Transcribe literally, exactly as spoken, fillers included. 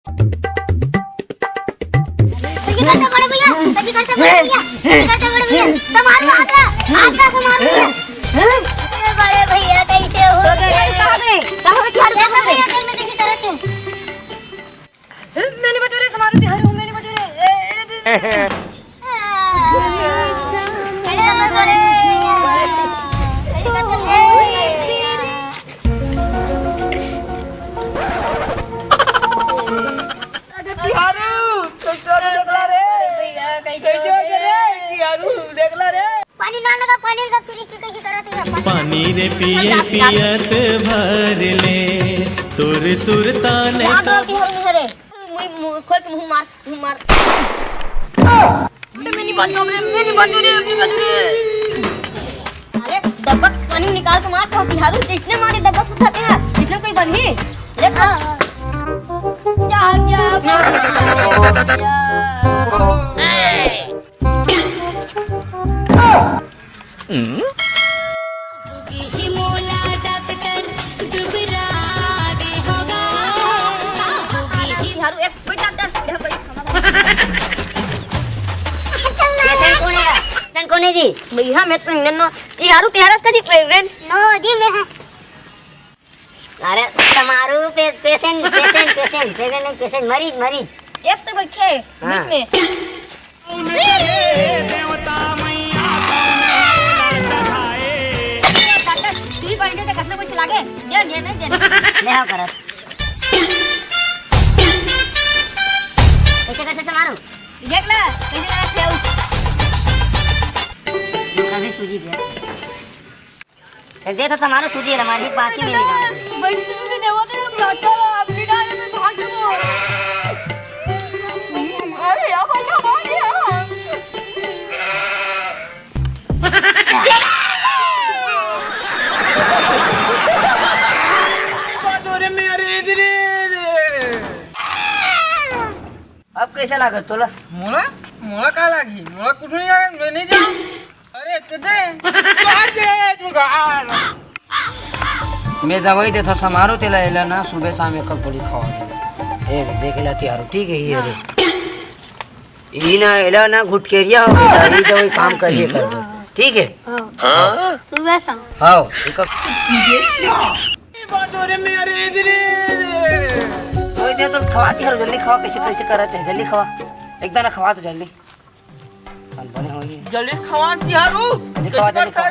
कइसे करते बड़े भैया, कइसे करते बड़े भैया, कइसे करते बड़े भैया, संभालो हाथ ला, हाथ ला संभालो भैया। अरे बड़े भैया, कइसे हो? कहाँ गए? कहाँ गए? कहाँ गए? देखो भैया, कहीं में देखी तरह से। ए, मैं नहीं बचू रे, संभालो तिहारू, मैं नहीं बचू रे। ए, ए, ए, ए। अरे तिहारू, कइसे हो, देखला रे? भैया, कइसे हो रे? तिहारू, देखला रे? पानी ना लगा, पानी का फ्रिज की कइसे करत है? पानी रे पिए पियत भर ले, तोर सुरता ने मार दो तिहारू, नहीं रे। मुंह, मुंह खोल के मुंह मार, मुंह मार। अरे मैं नहीं बचू रे, मैं नहीं बचू रे, मैं नहीं बचू रे। अरे डब्बा पानी निकाल के मार, तो तिहारू इतने मारे डब्बा से उठाते हैं, इतने कोई बन ही। ले जा, जा, जा। तिहारू, एक कोई डॉक्टर, इधर कोई। पेशेंट कौन है? पेशेंट कौन है जी? भैया, मैं तो नन्नो। तिहारू, तिहारू कदी प्रेग्नेंट? नो जी, मैं है। अरे, समारू पे-, पेशेंट, पेशेंट, पेशेंट, पेशेंट नहीं, पेशेंट, मरीज, मरीज। एक तो बैठे, हाँ। बीच में। डॉक्टर, तुही पढ़ के तो कतना कुछ लागे। दे, दे, नहीं दे। ले आओ करत। कैसे, कैसे समारू? देख ले, कैसे लगा थे। कभी सूजी दे। दे तो समारू सूजी है, हमारी पाँच ही मिनट। भाई, सूजी देवा तो हम डॉक्टर, आप भी डाले में भाग दो। अरे, यहाँ पर क्या मार दिया? अब कैसे लागत तोला? मोला, मोला का लागही? मोला कुछ नहीं लागत, मैं नहीं जाऊँ। अरे, ते दे। जुगाड़ दे, जुगाड़। मैं दवाई देथो समारू तेला, एला ना सुबह शाम एक गोली खवा दे। ए, देख ला तिहारू, ठीक है, ये रे। ई ना, एला ना घुटकेरिया हो गया, ई दवाई काम करिए कर दो, ठीक है? हाँ। सुबह शाम। हाँ, एक दवाई दे तो खवा तिहारू, जल्दी खवा, कैसे, कैसे करत है, जल्दी खवा, एक दाना खवा तो जल्दी। कल बने होई। जल्दी खवा तिहारू। जल्दी खवा, जल्दी खवा।